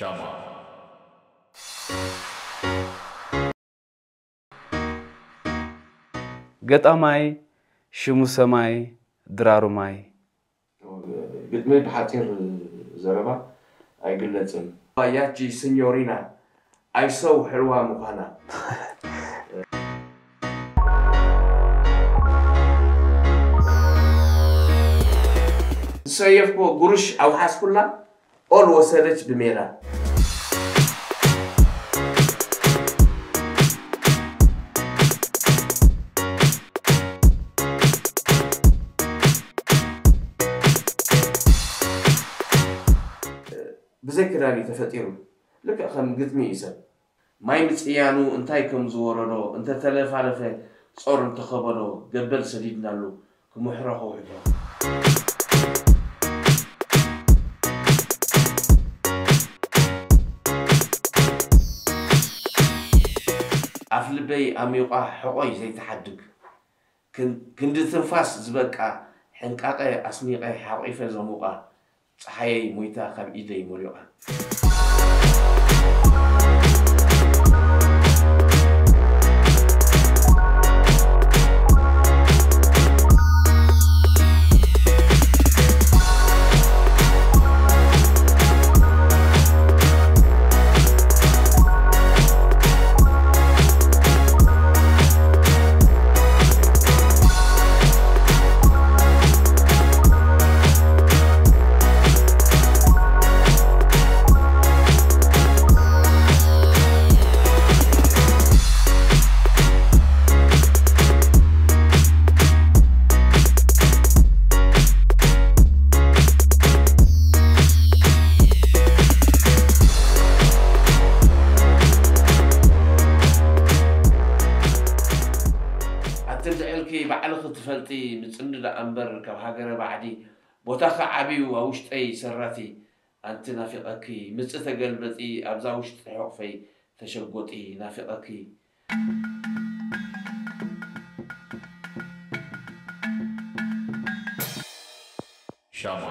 ሻማ። ገጣማይ ሽሙ ሰማይ ድራሩ ማይ። ግጥመይ ብሓፂር ዘረባ ኣይግለፅን። ያቺ ስኞሪና ኣይሰው ሕልዋ ምዃና። ዝሰየፍኮ ጉርሽ ኣውሓስኩላ ኦል ወሰደች ብሜላ። ብዘይ ክዳን እዩ ተፈጢሩ። ልክዕ ከም ግጥሚ እዩ ሰብ። ማይ ምጽያኑ እንታይ ከም ዝወረዶ እንተተለፋለፈ ጾር እንተኸበዶ ገበል ሰዲድናሉ ክምሕሮ ከውሕዶ። ኣፍ ልበይ ኣሚቋ ሕቖይ ዘይትሓድግ ክንዲ ትንፋስ ዝበቃ ሕንቃቐ ኣስኒቐ ሓቒፈ ዘሙቓ ጸሓየይ ሞይታ ካብ ኢደይ ሞሊቓ። ኣትንድዕልኪ ባዕልኺ ትፈልጢ ምፅንዲ ደኣ እምበር ካብ ሃገረ ባዕዲ ቦታኺ ዓብዩ ኣብ ውሽጠይ ሰራቲ ኣንቲ ናፊቐኪ ምፅእ ተገልበጢ ኣብዛ ውሽጢ ሕቑፈይ ተሸጎጢ ናፊቐኪ። ሻማ።